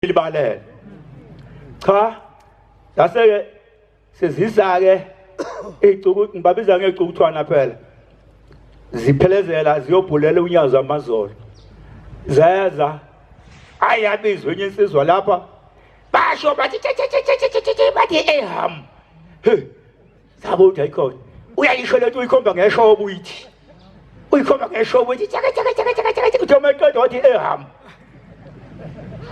Libalele cha, sase-ke sizisa-ke iy'cuku, ngibabiza ngey'cukuthwana phela, ziphelezela ziyobhulela unyazi amazolo. Zeza, ayi, yabizwa enye insizwa lapha, basho bathi bathi eham he sabo uthi ayikhona, uyayisho lento, uyikhomba ngeshobo, uyithi uyikhomba ngeshobo, uthi tshaka tshaka tshaka tshaka tshaka, uthi uma eqeda wathi eham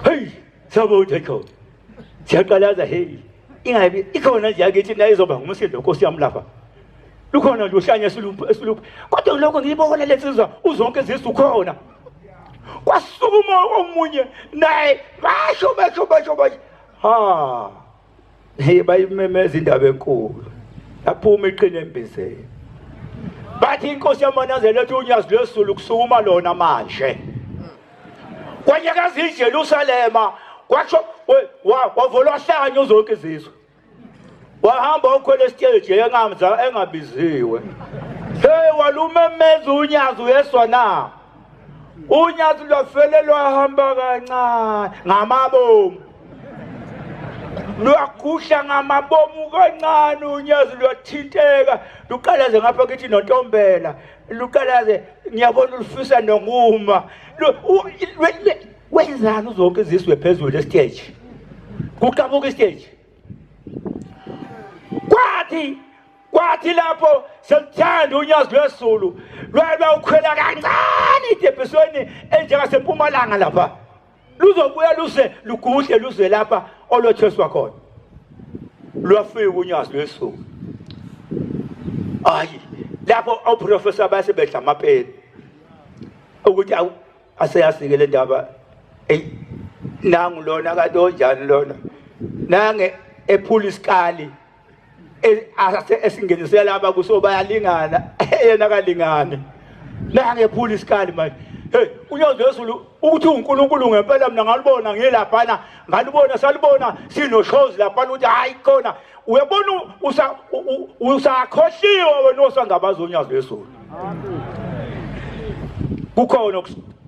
hey, sabo uthi ayikhona. Siyaqalaza, hey, ingabi ikhona nje yakithi nayo izoba ngumsindo, Nkosi yami, lapha lukhona nje uhlanya esiluphi esiluphi, kodwa lokho ngiyibona lensizwa uzonke izisu khona. Kwasukuma omunye naye, basho basho basho basho, ha hey, bayimemeza indaba enkulu, yaphuma iqhina embizeni, bathi inkosi yamanazela ethi unyazi lwesulu kusukuma lona manje. Kwanyakaza iJerusalema, kwasho wavula wahlanya uzonke izizwe, wahamba ukhwela esiteji engamza engabiziwe. Hey, walumemeza unyazi, uyeswa na unyazi lwafele lwahamba kancane ngamabomu, lwagudla ngamabomu kancane unyazi, lwathinteka, luqalaze ngapha kithi nontombela, luqalaze, ngiyabona ulufisa nokuma. Wenzani uzonke izizwe phezulu esiteji, kuqabuka isiteji. Kwathi lapho selithanda unyazi lwesulu lwalwawukhwela kancane idebhisweni enjengasempumalanga lapha, luzobuya luse luguhle luze lapha olwethweswa khona. Lwafika unyazi lwesulu, hayi, lapho oprofessor base bedla amapeni ukuthi awu, aseyasike le ndaba, ey, nangu lona kade onjani lona, nange ephula isikali esingenisela laba kuso, bayalingana, yena kalingani, nange ephula isikali manje. Hey, unyazi lwezulu ukuthi uNkulunkulu ngempela, mina ngalubona ngilaphana, ngalubona, salubona sinoshozi laphana ukuthi hayi khona uyabona usakhohliwe wena osangabazi unyazi lwezulu. Kukhona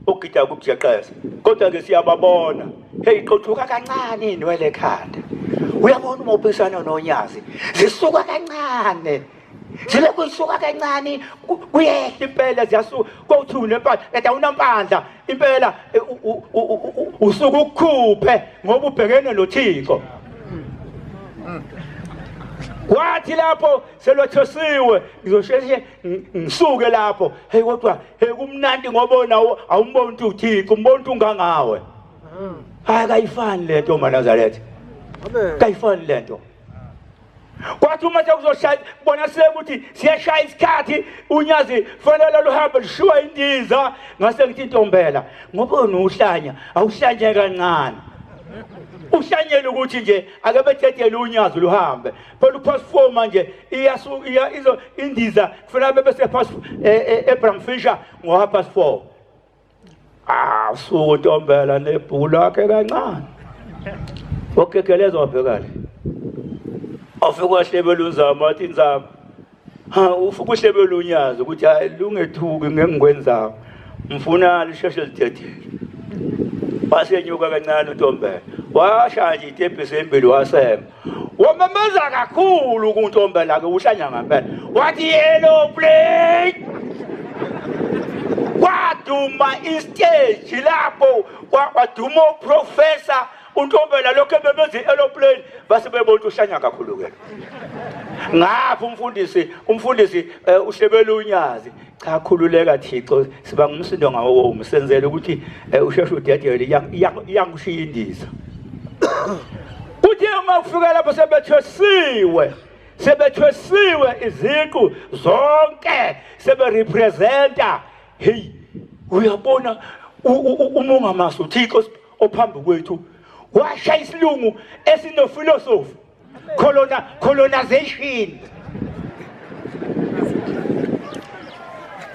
okugida kukujeqeza, kodwa ke siyababona. Hey, qothuka kancane inwele ekhanda, uyabona uma uphisana nonyazi zisuka kancane, zilokhu zisuka kancane, kuyehla impela, ziyasuka kowuthi unempandla, kanti awunampandla impela, usuke ukukhuphe ngoba ubhekene noThixo. Kwathi lapho selwathosiwe, ngizosheshe ngisuke lapho. Hey, kodwa hey, kumnandi ngoba wona awumboni ukuthi uThixo, umbona ukuthi ungangawe. Hayi, kayifani lento maNazaretha, kayifani lento. Kwathi uma sekuzoshaya, bona sekuthi siyashaya isikhathi, unyazi fanele luhambe lushiwa indiza, ngase ngithi intombela, ngoba wena uhlanya, awuhlanye kancane, uhlanyela ukuthi nje ake bethethele unyazi luhambe phela. Upast 4 manje, iyasuka iya izo indiza, kufanele bebe sepast eBram Fischer ngo half past 4. Ah, usuku ntombela nebhuku lakhe kancane, wagegeleza wabheka le, wafika wahlebela unzama, wathi inzama ha, ufika uhlebela unyazi ukuthi hayi, lungethuki ngengikwenzayo, mfuna lisheshe lidedele. Wasenyuka kancane untombela, washaya nje itebhisi embili, wasema, wamemeza kakhulu kuntombela ke, uhlanya ngempela, wathi yellow plate. Kwaduma istage lapho, kwaduma uprofessor untombela lokho ebemeza i-aeroplane, base bebona ukuthi uhlanya kakhulu ke. Ngapha umfundisi uhlebela unyazi, cha, khululeka Thixo, siba ngumsindo ngawo womu, senzele ukuthi usheshe udedele, iyangishiya indiza. Kuthi uma kufika lapho sebethwesiwe iziqu zonke, seberepresenta, hey, uyabona uma ungamazi uThixo ophambi kwethu, washaya isilungu esinofilosofi, colonization,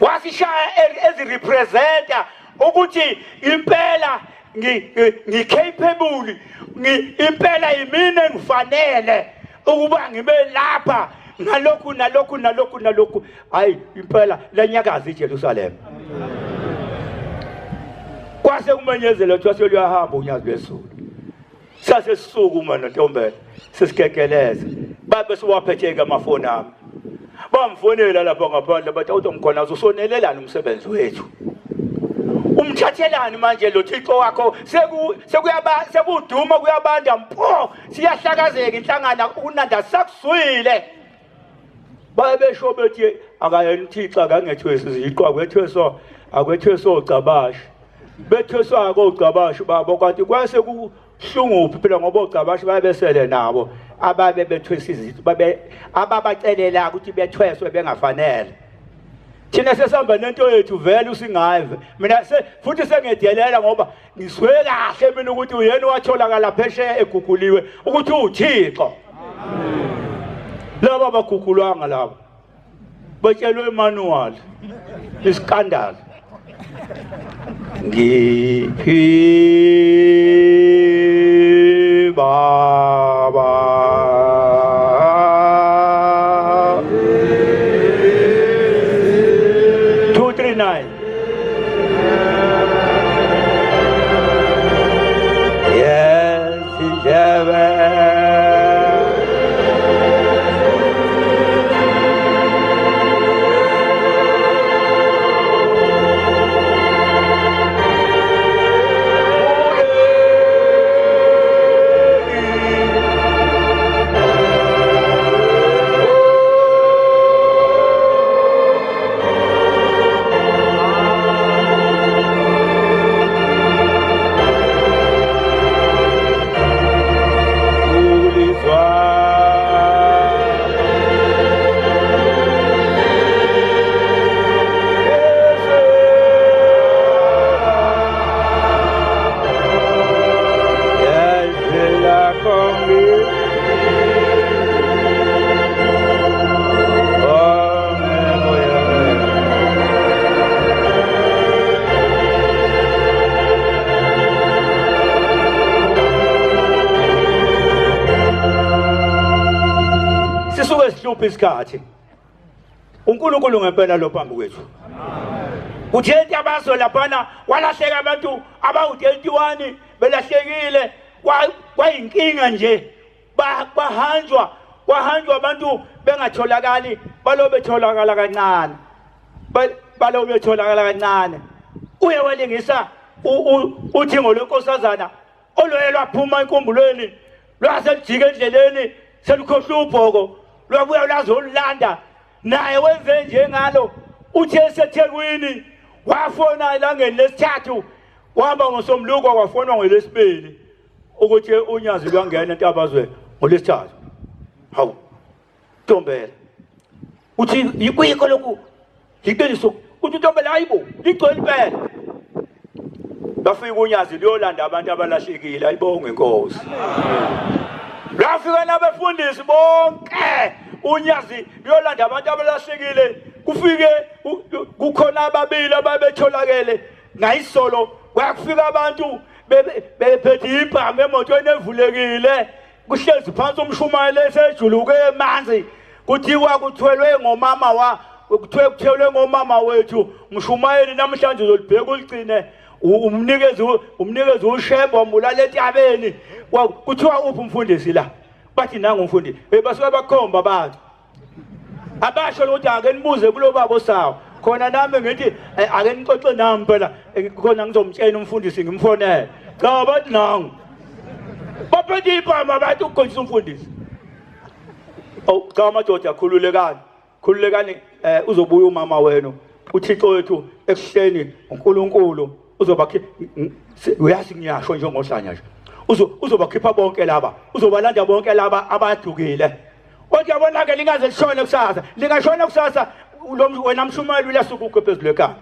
wasishaya ezirepresenta ukuthi impela ngicapable, impela yimina engifanele ukuba ngibe lapha ngalokhu nalokhu nalokhu nalokhu. Hayi, impela lanyakaza iJerusalem, kwase kumenyezelwa kuthiwa seluyahamba unyazi lwezulu. Sase sisukuma noNtombela sesigegeleza. Babe siwaphetheke amafoni ami. Bamfonela lapha ngaphandle bathi awuthi mkhona usonelelani umsebenzi wethu. Umthathelani manje lo Thixo wakho seku sekuyaba sekuduma kuyabanda mpo siyahlakazeka inhlangano ukunanda sakuswile. Baye besho bethi akayena uThixo akangethwesi iziqwa kwethweswa akwethweswa ogcabashi. Bethweswa kogcabashi babo kanti kwase kuhlunguphi phela ngoba ogcabashi babesele nabo ababe bethwesa iziqwa babe ababacelela ukuthi bethweswe bengafanele. Thina sesihamba nento yethu vele usingayive. Mina se futhi sengedelela ngoba ngizwe kahle mina ukuthi uyena owatholakala phesheya eguguliwe ukuthi uwuThixo. Laba abagugulwanga laba. Batshelwe manual. Iskandal. Ngiphi baba 239 Yes, indlebe Sisuke sihluphe isikhathi. uNkulunkulu ngempela lo phambi kwethu. Kuthe intabazo laphana walahleka abantu abawu-31 belahlekile kwayinkinga nje bahanjwa kwahanjwa abantu bengatholakali balo betholakala kancane balo betholakala kancane uye walingisa uthingo lwenkosazana oluye lwaphuma enkumbulweni lwase lijika endleleni selukhohlwa ubhoko lwabuya lwazolulanda naye wenze njengalo uthe esethekwini wafona elangeni lesithathu wahamba ngosomluko kwafonwa ngolwesibili ukuthi unyazi luyangena entabazwe ngolwesithathu. Hawu Ntombela, uthi yikho lokhu yiqiniso? Uthi uNtombela hayibo, ligcwele impela. Bafika unyazi luyolanda abantu abalahlekile, ayibonge inkosi. Lwafika nabefundisi bonke unyazi luyolanda abantu abalahlekile, kufike kukhona ababili ababetholakele ngayisolo. Kwakufika abantu bephethe ibhamu emotweni evulekile, kuhlezi phansi umshumayeli esejuluke emanzi, kuthiwa kuthwelwe ngomama wa kuthiwe kuthelwe ngomama wethu mshumayeli, namhlanje uzolibheka uligcine umnikezi umnikezi ushembe wambulala entabeni. Kuthiwa uphi umfundisi la? Bathi nangu umfundisi. Basuke bakhomba abantu abasho ukuthi ake nibuze kulo baba osawo khona, nami ngithi ake nixoxe nami phela khona ngizomtshela umfundisi ngimfonele. Cha, bathi nangu, baphethe ibhama, bathi ukukhonjisa umfundisi. Oh cha madoda, khululekani, khululekani, uzobuya umama wenu. uThixo wethu ekuhleni uNkulunkulu uzobakhipha, uyazi ngiyasho njengohlanya nje, uzobakhipha bonke laba, uzobalanda bonke laba abadukile. Kodwa yabona ke, lingaze lishone kusasa, lingashona kusasa lo wena mshumayeli uyasuka ukho phezulu ekhaya.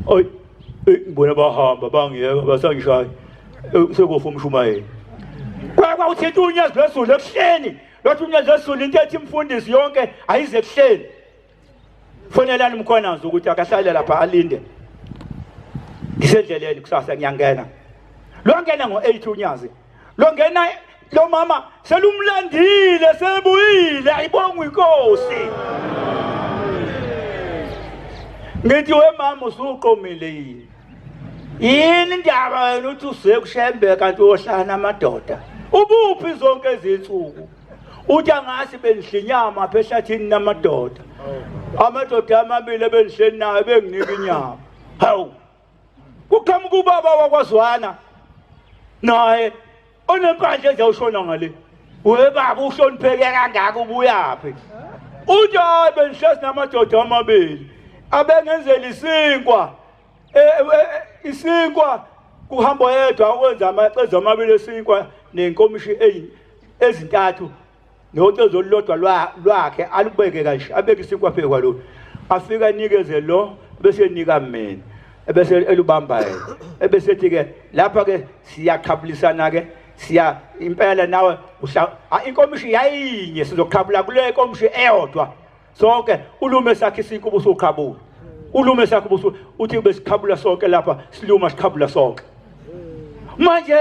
Oy ngibona bahamba bangiyeka basangishaya, sekufa umshumayeli. Kwakwa uthinta unyazi lwezulu ekuhleni, lwathi unyazi lwezulu into ethi imfundisi yonke ayize ekuhleni. Fonelani uMkhwanazi ukuthi akahlale lapha alinde, ngisendleleni kusasa ngiyangena. Lwangena ngo-8 unyazi lwangena, lo mama selumlandile sebuyile, ayibongwe inkosi. Ngithi we mama, usuqomile yini? Yini indaba wena uthi usuye kuShembe kanti uyohlala namadoda? Ubuphi zonke izinsuku? Uthi angasi bendihla inyama apha ehlathini namadoda. Amadoda amabili ebendihleli nayo benginika inyama. Hawu. Kuqhamuka ubaba wakwaZwana naye onempandla ezawushona ngale. We baba uhlonipheke kangaka ubuyaphi? Uthi hayi bendihlezi namadoda amabili abengenzela isinkwa e, e, e, isinkwa kuhamba yedwa ukwenza amacezu amabili esinkwa nenkomishi ezintathu nocezu olulodwa lwakhe alubeke kanje abeke isinkwa phezu kwalo afike anikeze lo bese enika mina ebese elubamba yena ebese ethi ke lapha ke siyaqhabulisana ke siya impela nawe inkomishi yayinye sizoqhabula kule nkomishi eyodwa sonke ulume sakhe isinkwa ubusuqhabula ulume sakhe ubusu uthi besiqhabula sonke lapha siluma siqhabula sonke manje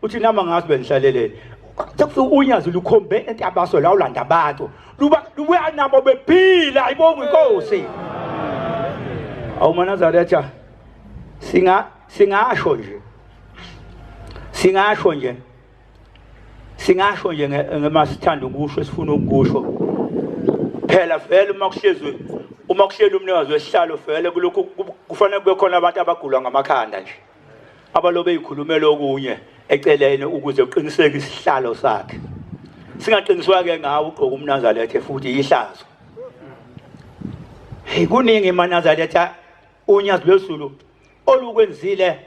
uthi nama ngazi benihlaleleni sekufika unyazi lukhombe entabaso la ulanda abantu luba lubuya nabo bephila ayibonga inkosi awu manazaretha singa singasho nje singasho nje singasho nje ngema sithanda ukusho esifuna ukusho phela vele uma kuhlezwe uma kuhleli umnikazi wesihlalo vele kulokhu kufanele kube khona abantu abagula ngamakhanda nje abalobe ikhulumela okunye eceleni ukuze uqiniseke isihlalo sakhe singaqiniswa ke ngawe ugqoka umnazaretha futhi ihlazo hey kuningi manazaretha unyazi lwezulu olukwenzile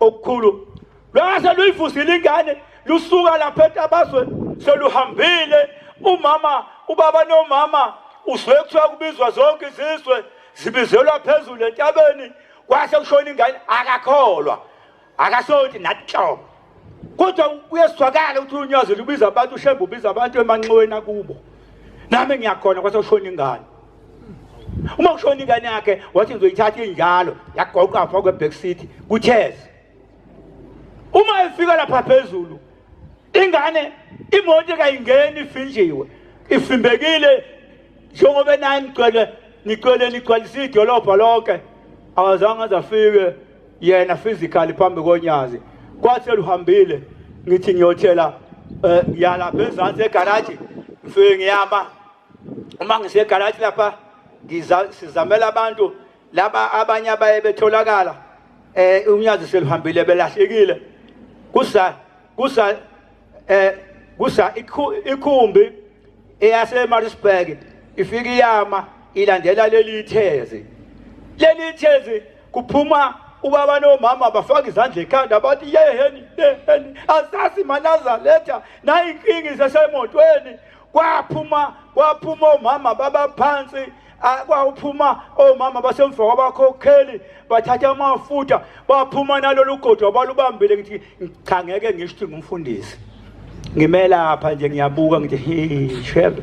okukhulu lwase luyivusile ingane lusuka lapha entabazweni seluhambile umama ubaba nomama uzwe kuthiwa kubizwa zonke izizwe zibizelwa phezulu entabeni kwase kushona ingane akakholwa akasonti nathi nhlobo kodwa kuyezwakala ukuthi unyazi lubiza abantu ushembe ubiza abantu emanxiweni akubo nami ngiyakhona kwase kushona ingane uma kushona ingane yakhe wathi ngizoyithatha injalo yagoqa apha kwe-back seat kutheze uma efika lapha phezulu ingane imoto kayingeni ifinjiwe ifimbekile njengoba naye nigcwele nigcwele nigcwalisa idolobha lonke awazange aze afike yena physically phambi konyazi kwathi eluhambile ngithi ngiyothela eh, ngiya lapha ezansi egaraji ngifike ngiyama uma ngisegaraji lapha ngiza sizamela abantu laba abanye abaye betholakala eh unyazi seluhambile belahlekile kusa kusa eh kusa ikhumbi eyaseMaritzburg ifika iyama ilandela leli thezi leli thezi kuphuma ubaba nomama bafaka izandla ekhanda bathi yeheni yeheni asazi manazaletha nayi inkinga isesemotweni kwaphuma kwaphuma omama babaphansi kwawuphuma omama basemva kwabakhokheli bathatha amafutha baphuma nalolu godo abalubambile ngithi cha ngeke ngisho ukuthi ngumfundisi ngime lapha nje ngiyabuka ngithi he shebe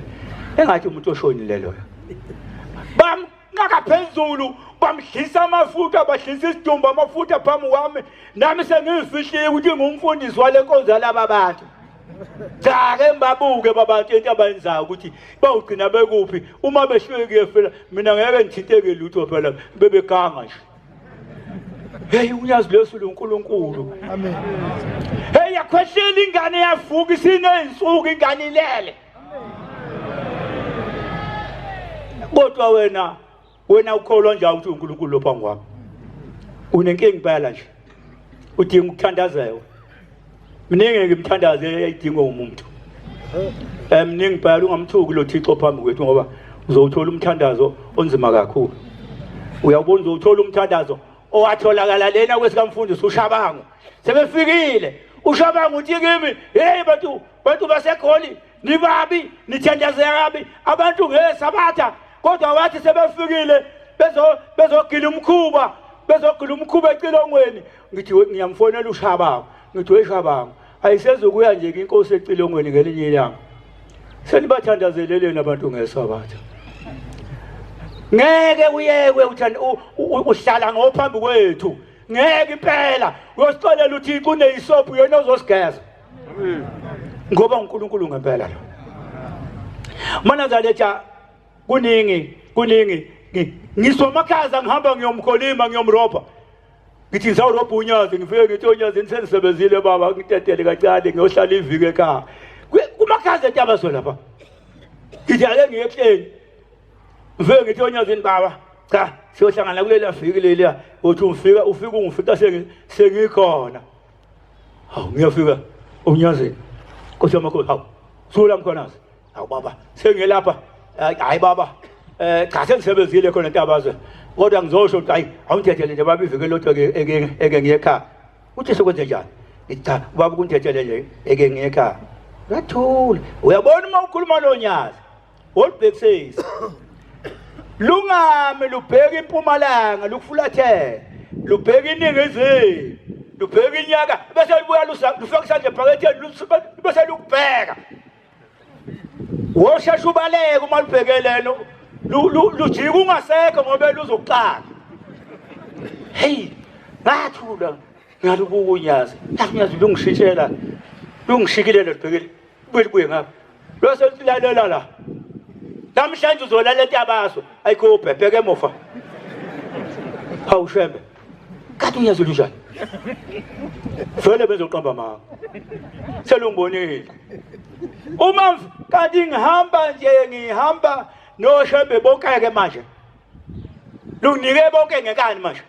engathi umuntu oshonile loyo bamnqaka phezulu bamdlisa amafutha badlisa isidumbu amafutha phambi kwami nami sengizifihlile ukuthi ngumfundisi wale nkonzo yalaba bantu cha ke ngibabuke babantu into abayenzayo ukuthi bawugcina bekuphi uma behlulekile phela mina ngeke ngithinteke lutho phela bebeganga nje hey unyazi lesu loNkulunkulu amen hey yakhwehlela ingane yavuka isineyinsuku ingane ilele kodwa wena wena ukholwa njani ukuthi uNkulunkulu lo phambi kwami unenkinga impela nje udinga ukuthandazelwa miningi ke imithandazo eyayidingwa umuntu eh miningi impela ungamthuki lo Thixo phambi kwethu ngoba uzowuthola umthandazo onzima kakhulu uyawubona uzowuthola umthandazo owatholakala lena kwesikamfundisi ushabangu sebefikile ushabangu uthi kimi hey bantu bantu baseGoli nibabi nithandazeka kabi abantu ngesabatha kodwa wathi sebefikile bezo bezogila umkhuba bezogila umkhuba ecilongweni ngithi ngiyamfonela ushabangu ngithi weshabangu ayisezukuya nje inkosi ecilongweni ngelinye ilanga senibathandazeleleni abantu ngesabatha ngeke uyekwe uthanda uhlala ngophambi kwethu ngeke impela uyosixolela uthixo uneyisobhu yena ozosigeza ngoba uNkulunkulu ngempela lo Manazaretha kuningi kuningi ngiswa amakhaza ngihamba ngiyomkholima ngiyomrobha Ngithi ngisawurobha unyazi ngifike ngithi onyazini sengisebenzile baba ngitetele kancane ngiyohlala iviki ekhaya. Kumakhaza entabaso lapha. Ngithi ake ngiye ekuseni. Ngifike ngithi onyazini baba cha siyohlangana kulela viki leliya uthi ufika ufika ungifica sengikhona. Hawu ngiyafika unyazini. Nkosi yamakhosi hawu sula mkhonazi. Hawu baba sengiyelapha hayi baba eh cha sengisebenzile khona ntabazwe kodwa ngizosho ukuthi hayi awungithethele nje baba iviki lodwa eke eke ngiye ekhaya uthi sekwenze njani ngithi cha ubaba ukungithethele nje eke ngiye ekhaya ngathula uyabona uma ukhuluma nonyazi olubhekisisi lungami lubheka impumalanga lukufulathele lubheka iningizimu lubheka inyaka bese lubuya lufaka isandla ebhaketheni bese lukubheka Woshesha ubaleke uma lubhekelene lujika ungasekho ngoba luzokuxaka. Hey, ngathula ngalubuka unyazi. Unyazi lungishintshela lungishikile lubhekile. Buye libuye ngapha. Lwase luthi la. Namhlanje uzolala entabaso. Ayikho ubhebheke emuva. Hawu shembe. Kade unyazi lunjani? Vele bezoqamba amanga. Selungibonile. Uma kanti ngihamba nje ngihamba noshembe bonke ke manje. Lunginike bonke ngenkani manje.